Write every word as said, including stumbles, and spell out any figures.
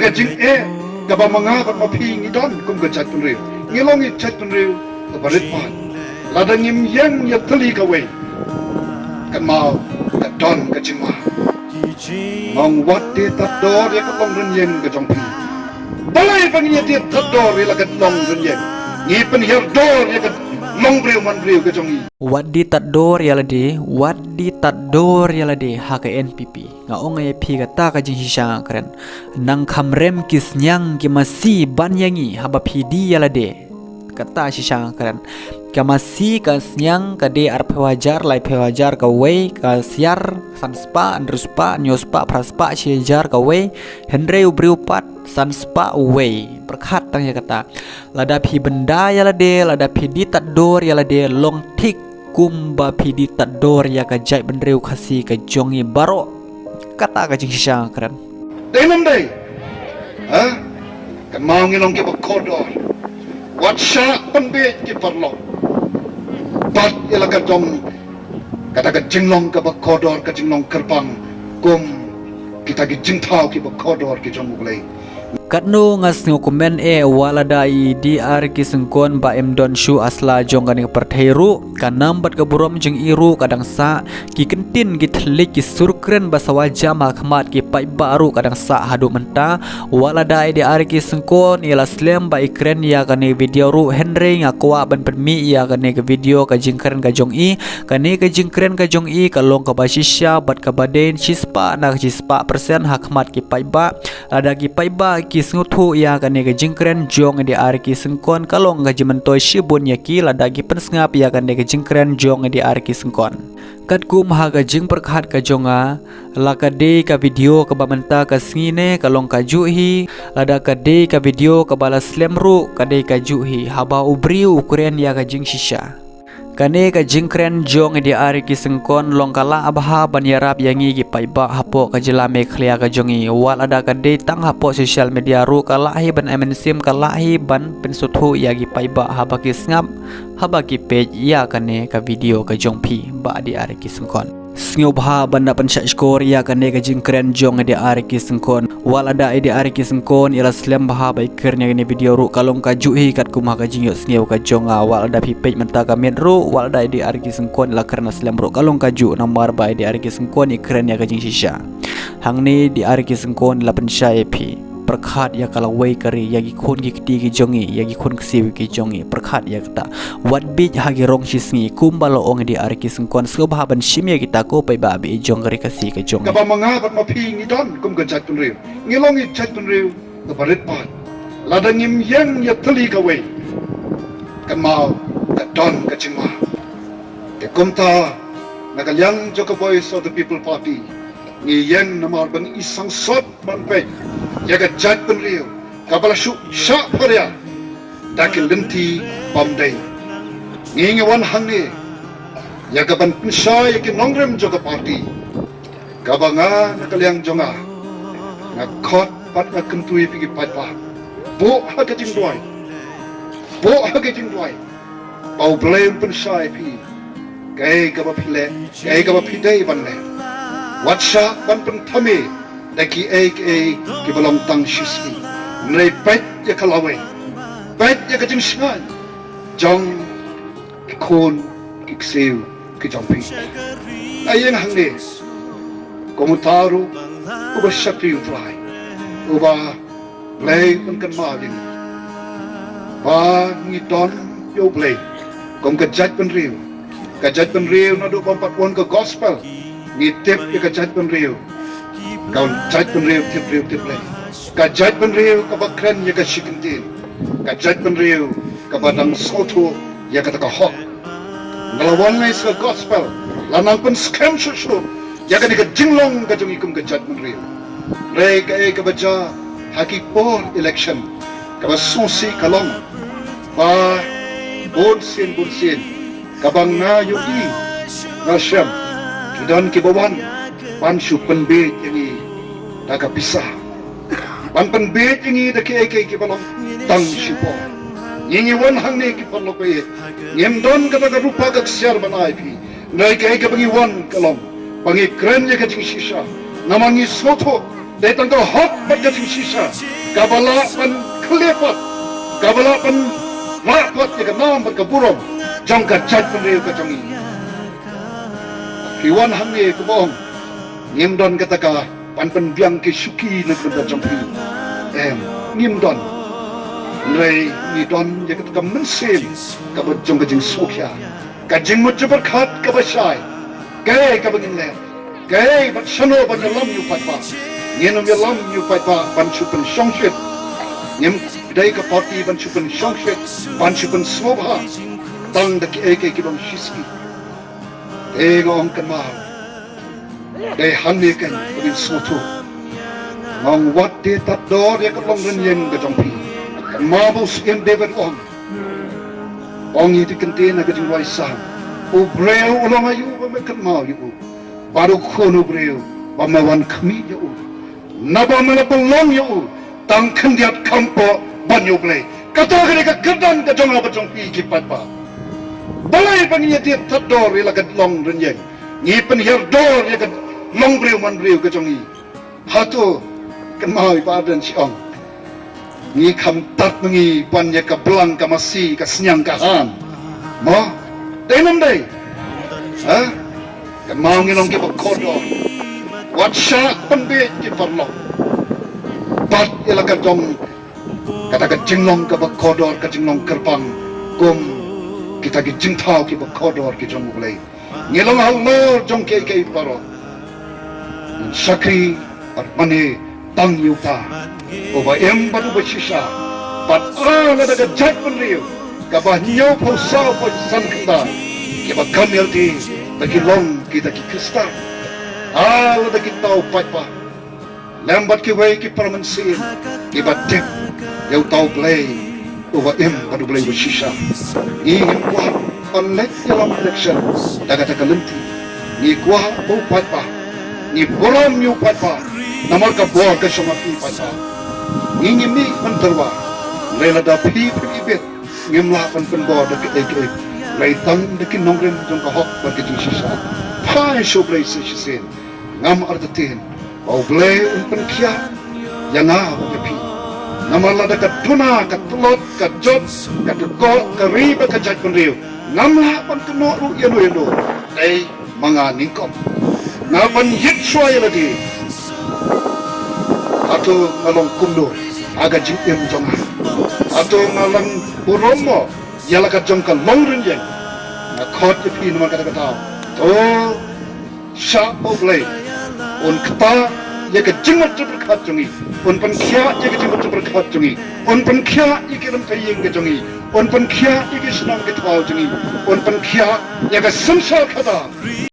Ka jingeh kaba ma nga bad ma phi ngi don kum ka jaitbynriew, ngi long i jaitbynriew kaba rit paid. Lada ngim ïeng ïatylli kawei, kynmaw ka don ka jingma. Ngong wat die tad dor ïa ka long rynïeng ka jong phi. Balei ba ngi die tad dor ïa la ka long rynïeng? Ngi pynhiar dor ïa ka long briew man briew ka jong ngi. Wat die tad dor ïa lade, wat die tad dor ïa lade ha ka N P P. Nga ong ïa phi kata ka jingshisha nga kren. Nang kham rem ki sniang ki masi ban ïa ngi haba phi die ïa lade. Kata shisha nga kren. Ka masi ka sniang ka die arphew hajar, laiphew hajar kawei, ka siar san spah, hynriew spah, hynñiew spah, phra spah, shi hajar kawei, hynrei u briew pat san spah uwei. Pyrkhat tang ïa kata. Lada phi bynda ïa lade, lada phi die tad dor ïa lade, long thik kumba phi die tad dor ïa ka jaitbynriew Khasi ka jong ngi baroh. Kata ka jingshisha nga kren. Dei nam dei? Ha? Kynmaw ngi long kiba kordor. Wat shah pynbiej ki paralok. Bad ïa la ka jong kata ka jinglong kaba kordor, ka jinglong kyrpang kum kita ki jingthaw kiba kordor ki jong U Blei. Katno nga sngewkmen eh, wat lada i D R ki syngkon ba im don shuh ha sla jong kane ka pyrthei ruh, ka nam bad ka burom jong i ruh ka dang sah, ki kyntien ki thylliej ki sur kren ba sawa jam ha khmat ki paidbah ruh ka dang sah haduh mynta. Wat lada i D R ki syngkon i la slem ba i kren ïa kane ka video ruh, hynrei nga kwah ban pynmih ïa kane ka video, ka jingkren ka jong i. Kane ka jingkren ka jong i ka long kaba shisha bad kaba dei shispah na ka shispah persen ha khmat ki paidbah. Lada ki paidbah ki sngewthuh ïa kane ka jingkren jong i D R ki syngkon, ka long ka jingmyntoi shibun ïa ki lada ki pynsngap ïa kane ka jingkren jong i D R ki syngkon. Katkum ha ka jingpyrkhat ka jong nga, la ka dei ka video kaba mynta ka sngi ne ka long kajuh hi, lada ka dei ka video kaba la slem ruh ka dei kajuh hi, haba u briew u kren ïa ka jingshisha. Kane ka jingkren jong i D R ki syngkon long ka lah bha ban ïarap ïa ngi ki paidbah hapoh ka jylla Meghalaya ka jong i. Wat lada ka dei tang hapoh social media ruh ka lah hi ban ai mynsiem, ka lah hi ban pynsngewthuh ïa ki paidbah haba ki sngap, haba ki peit ïa kane ka video ka jong phi, Bah D R ki syngkon. Sngewbha ban da pynshah shkor ïa kane ka jingkren jong i D R ki syngkon. Wat lada i D R ki syngkon i la slem bha ba i kren ïa kane video ruh ka long kajuh hi katkum ha ka jingïohsngew ka jong nga. Wat lada phi peit mynta ka miet ruh, wat lada i D R ki syngkon i la kren la slem ruh ka long kajuh, namar ba i D R ki syngkon i kren ïa ka jingshisha. Hangne i D R ki syngkon i la pynshai ïa phi. Pyrkhat ïa ka lawei ka ri, ïa ki khun ki kti ki jong i, ïa ki khun ksiew ki jong i. Pyrkhat ïa kata. Wat bieit ha ki rong shisngi, kumba la ong i D R ki syngkon, sngewbha ban shim ïa kita ko paidbah ba i jong ka ri Khasi ka jong i. Kaba ma nga bad ma phi ngi don kum ka jaitbynriew, ngi long i jaitbynriew kaba rit paid. Lada ngim ïeng ïatylli kawei, kynmaw ka don ka jingma. Te kumta, na ka liang jong ka Voice of the People Party, ngi ïeng namar ba ngi i sangsot ban peit ïa ka jaitbynriew kaba la shu shah pharia da ki lynti bym dei. Ngi ngi wan hangne ïa ka ban pynshai ïa ki nongrim jong ka party, kaba nga na ka liang jong nga, nga khot bad nga kyntu ïa phi ki paidbah, buh ha ka jingduwai, buh ha ka jingduwai ba U Blei un pynshai ïa phi kaei kaba phi leh, kaei kaba phi dei ban leh. Wat shah ban pynthame da kiei kiei kiba long tang shisngi. Hynrei peit ïa ka lawei, peit ïa ka jingshngaiñ jong ki khun ki ksiew ki jong phi. Nga ïeng hangne kum uta ruh uba shakri U Trai, uba Blei un kynmaw ïa ngi ba ngi don ïa U Blei kum ka jaitbynriew. Ka jaitbynriew naduh bym pat wan ka gospel ngi tip ïa ka jaitbynriew, ka jaitbynriew tip briew tip Blei, ka jaitbynriew kaba kren ïa ka shikyntien, ka jaitbynriew kaba dang sngewthuh ïa kata ka hok. Nga la wan ngai sa gospel, la nang pynskhem shuh shuh ïa kane ka jinglong ka jong i kum ka jaitbynriew. Hynrei kaei kaba jia ha ki por election kaba sngewsih ka long ba bun sien bun sien kaba nga ïohi nga shem ki don kiba wan ban shu pynbiej ïa ngi da ka pisa. Ban pynbiej ïa ngi da kiei kiei kiba long tang shipor. Ngi ngi wan hangne ki paralok ba ïeit, ngim don kata ka rupa ka ksiar ban ai phi. Hynrei kaei kaba ngi wan ka long ba ngi kren ïa ka jingshisha. Namar ngi sngewthuh Dei tang ka hok bad ka jingshisha kaba lah ban khleh pat, kaba lah ban rah pat ïa ka nam bad ka burom jong ka jaitbynriew ka jong ngi. Phi wan hangne kumba ong, ngim don kata ka ban pynbiang ki shuki na ka bynta jong phi. Em, ngim don. Hynrei ngi don ïa kata ka mynsiem kaba jong ka jingsngewkhia, ka jingmut jingpyrkhat kaba shai. Kaei kaba ngin leh? Kaei bad shano ban ïalam ïa u paidbah? Ngin ym ïalam ïa u paidbah ban shu pynshongshit. Ngim dei ka party ban shu pynshongshit, ban shu pynsngewbha tang da kiei kiei ki bym shisha. Te nga ong kynmaw, dei hangne kan pynïasngewthuh. Nga ong wat te tad dor ïa ka long rynïeng ka jong phi. Kynmaw ba u Syiem David u ong, ong ïa ki kyntien ha ka jingrwai Salm, u briew u long aïu ba me kynmaw ïa u, bad u khun u briew ba me wan khmih ïa u? Naba me la pynlong ïa u tang khyndiat kham poh ban ïa U Blei. Kata ka dei ka kyrdan ka jong nga bad jong phi ki paidbah. Balei ba ngi ïa diet tad dor ïa la ka long rynïeng, ngi pynhiar dor ïa ka long briew man briew ka jong ngi? Hato kynmaw i Bah Ardent shi ong, ngi kham tad ma ngi ban ïa ka blang ka masi ka sniang ka han? Mo, dei nam dei? Ha? Kynmaw ngi long kiba kordor. Wat shah pynbeit ki paralok bad ïa la ka jong kata ka jinglong kaba kordor, ka jinglong kyrpang kum kita ki jingthaw kiba kordor ki jong U Blei. Ngi long halor jong kiei kiei baroh. Ngin shakri bad mane tang ïa uta uba im bad uba shisha. Bad ah, lada ka jaitbynriew kaba hynñiewphew saw point san khyndai kiba kam ïalade, ba ki long kita ki Khristan, ah, lada kita u paidbah lem bad kiwei ki para mynsiem kiba tip ïa uta U Blei uba im bad U Blei uba shisha. Ngi ngim kwah ban leit ïalam election da kata ka lynti. Ngi kwah ba u paidbah, ngi burom ïa u paidbah namar ka bor ka shong ha phi paidbah. Ngi ngim mih ban tyrwa. Hynrei lada phi phi ibit, ngim lah ban pynbor da kaei kaei, hynrei tang da ki nongrim jong ka hok bad ka jingshisha. Phai sha U Blei sa shisien. Ngam artatien ba U Blei un pynkhiah ïa nga bad ïa phi. Namar lada ka duna, ka tlot, ka jot, ka dkoh, ka ri bad ka jaitbynriew, ngam lah ban kynnoh ruh ïano ïano. Dei ma nga nyngkong. Nga ban ïit shuwa ïa lade. Hato nga long kumno ha ka jingim jong nga? Hato nga long burom mo ïa la ka jong ka long rynïeng? Nga khot ïa phi namar kata ka daw. To shah ba U Blei un ktah ïa ka jingmut jingpyrkhat jong ngi. Un pynkhiah ïa ka jingmut jingpyrkhat jong ngi. Un pynkhiah ïa ki lynti ïing ka jong ngi. Un pynkhiah ïa ki shnong ki thaw jong ngi. Un pynkhiah ïa ka synshar khadar.